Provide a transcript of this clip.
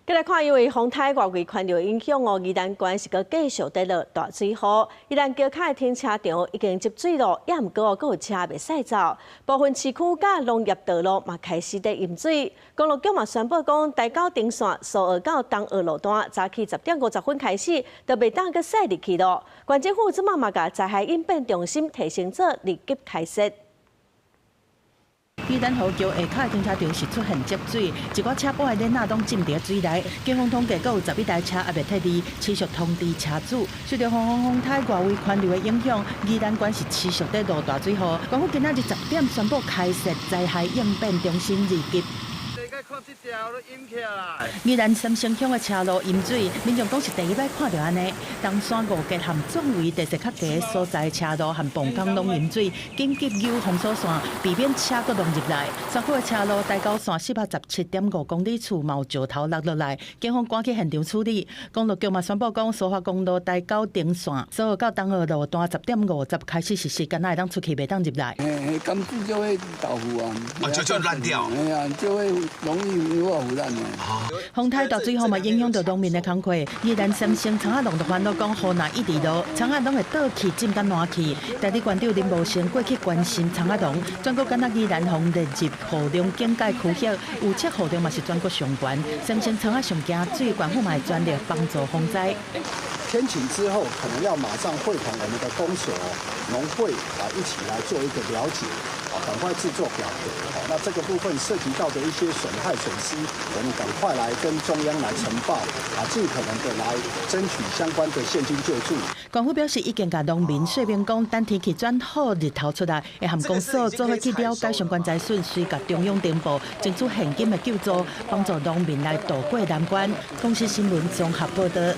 再來看，因為風颱外圍環流影響哦，宜蘭縣是閣繼續佇落大水雨。宜蘭橋跤的停車場已經積水咯，也毋過哦，閣有車袂使走。部分市區佮農業道路嘛開始佇淹水。公路局嘛宣布講，台九頂線蘇澳到東澳路段，早起10點50分開始，就袂當閣駛入去咯。縣政府這馬嘛共災害應變中心提升做二級開設。宜蘭河橋下跤停車場是出現積水，一寡車埔的鏈仔攏浸佇水內。警方統計，閣有11台車猶未撤離，持續通知車主。受著黃風風颱外圍環流的影響，宜蘭縣是持續佇落大水雨。縣府今仔日10點宣布開設災害應變中心二級。宜蘭三星鄉的車路淹水，民眾講是第一擺看著按呢。東山五結和壯圍地勢較低所在車路和磅空攏淹水，緊急扭封鎖線，避免車閣攏入來。山區的車路台九線417.5公里處嘛有石頭落落來，警方趕去現場處理。公路局嘛宣布講，蘇花公路台九頂線蘇澳到東澳路段10點50開始實施，敢若會當出去，袂當入來。嘿，甘水就會豆腐啊，啊就爛掉。嘿啊，就會容易有腐爛的。風颱大水雨嘛影響著農民的工課，宜蘭三星蔥仔農就煩惱講，雨若一直落，蔥仔攏會倒去浸甲爛去。代理縣長林無成過去關心蔥仔農，全國敢若宜蘭予列入雨量警戒區域，預測雨量嘛是全國上懸。三星蔥仔上驚水，縣府嘛會全力幫助防災。天晴之後，可能要馬上會同我們的公所、農會啊一起來做一個了解，啊，趕快製作表格。好，那這個部分涉及到的一些損害損失，我們趕快來跟中央來呈報，啊，盡可能的來爭取相關的現金救助。縣府表示，已經共農民說明講，等天氣轉好，日頭出來，會和公所做伙去了解相關災損，隨共中央呈報，爭取現金的救助，幫助農民來渡過難關。公視新聞綜合報導。